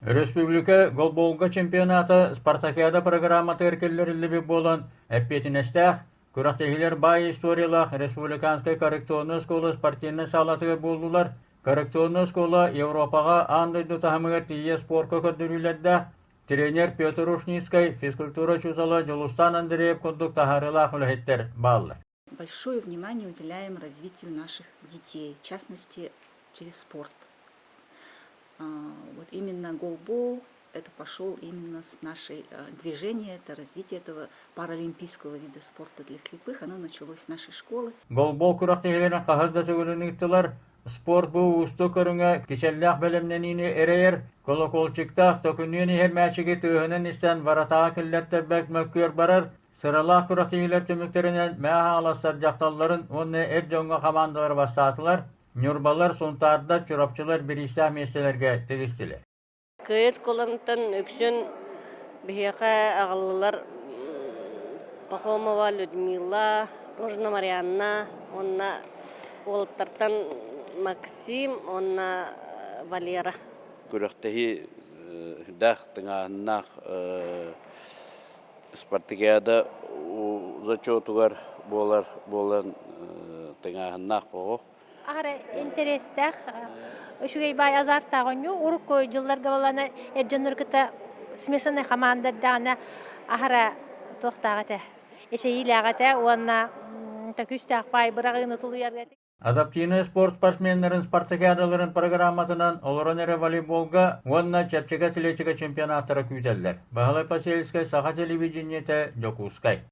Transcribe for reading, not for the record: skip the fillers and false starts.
Өрөспүүбүлүкэ голболга чемпионата спартакиада программатыгар киллэриллибит буолан, эппиэтинэстээх, күрэхтэһиилэр баай историялаах республиканскай коррекционнай оскуола спортивнай саалатыгар буоллулар. Коррекционнай оскуола Европаҕа аан дойду таһымыгар тиийэ спорка көрдөрүүлэрдээх, тренер Петр Ушницкай, физкультура учуутала Дьулустаан Андреев курдук таһаарыылаах үлэһиттэр бааллар. Большое внимание уделяем развитию наших детей, в частности, через спорт. Вот именно голбол, это пошел именно с нашей движения, это развитие этого паралимпийского вида спорта для слепых, оно началось с нашей школы. Голбол күрэхтэһиилэрин хаһыс да төгүлүн ыыттылар. Спорт бу уустук көрүҥэ кичэллээх бэлэмнэниини эрэйэр, колокольчиктаах төкүнүөн иһэр мээчиги тыаһынан истэн варатаҕа киллэртэрбэт мөккүөр барар, Сыралаах күрэхтэһиилэр түмүктэринэн Мэҥэ Хаҥаластар дьахталларын уонна эр дьоҥҥо хамаандалара бастаатылар, Ньурбалар, Сунтаардар, Чурапчылар бириистээх миэстэлэргэ тигистилэр. Кыайыы оскуолатыттан үксүн биһиэхэ аҕаллылар Пахомова Людмила, Рожина Марианна уонна уолаттартан Максим уонна Валера. Күрэхтэһии сүрдээх тыҥааһыннаах Спартакиада зачетугар буолар буолан тыҥааһыннаах оҕо. Аһара интэриэстээх, үчүгэй баай азартаах оонньуу. Урукку дьылларга буоллаҕына эр дьоннору кытта смешаннай хамаанда эрдэҕинэ аһара туохтаах этэ, эчэйиилээх этэ уонна күүстээх баай быраҕыыны тулуйарга Адаптивнай спорт спортсменнарын спартакиадаларын программатынан олорон эрэ волейболга уонна чэпчэки атлетика чемпионаттара күүтэллэр. Баһылай Посельскай, Саха телевидениетэ, Дьокуускай.